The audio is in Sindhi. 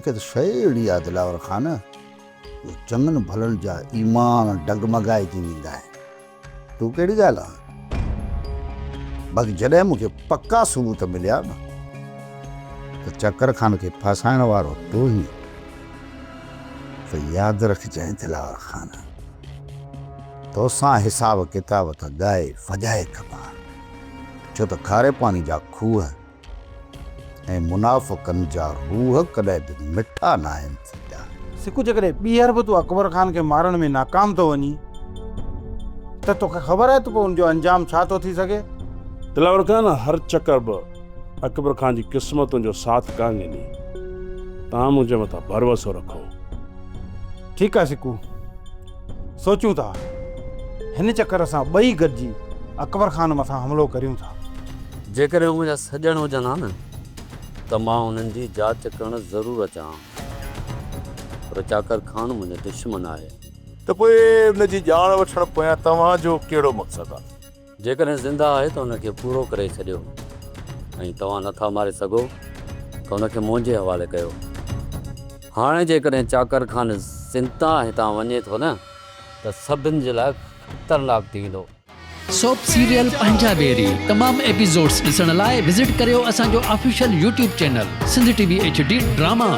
ملڪيت شيء اهڙي آهي دلاور خان جو چڱن ڀلن جا ايمان ڊگمگائجي ويندا آهن. تون ڪهڙي ڳالهه آهي؟ باقي جڏهن مون کي پڪا ثبوت مليا نه ته چڪر خان کي ڦاسائڻ وارو تون هين ته ياد رکجانء دلاور خان توسان حساب ڪتاب ته ڳائي وڄائي ڪبا ڇو ته کاري پاڻي جا کوهه ۽ منافقن جا روح ڪڏهن به مٺا ناهن ٿيندا. سڪو جيڪڏهن ٻيهر به تون اڪبر خان کي مارڻ ۾ ناڪام ٿو وڃين ته توکي خبر آهي ته پوء ان جو انجام ڇا ٿو ٿي سگهي؟ دلاور خان هر چڪر به اڪبر خان جي قسمت تنهنجو ساٿ ڪانه ڏني. توهان منهنجي مٿان ڀروسو رکو. ٺيڪ آهي سڪو. سوچيون ٿا. هن چڪر اسان ٻئي گڏجي اڪبر خان مٿان حملو ڪريون ٿا. جيڪڏهن هو منهنجا سڄڻ هجن ها نه ته مان انهن جي جاچ ڪرڻ ضرور اچان ها. پر چاڪر خان منهنجو دشمن آهي. ته پوء ان جي ڄاڻ وٺڻ پويان توهان جو ڪهڙو مقصد آهي؟ جيڪڏهن زنده آهي ته ان کي پورو ڪري ڇڏيو ۽ توهان نٿا ماري سگهو ته ان کي منهنجي حوالي ڪيو. هاڻي جيڪڏهن چاڪر خان زنده هتان وڃي ٿو نه ته سڀن جي لاء خطرناڪ ٿي ويندو. سوپ سيريل پنهنجا ويري تمام ايپيسوڊس ڏسڻ لاء وزٽ ڪريو اسان جو official YouTube channel Sindh T V H D drama.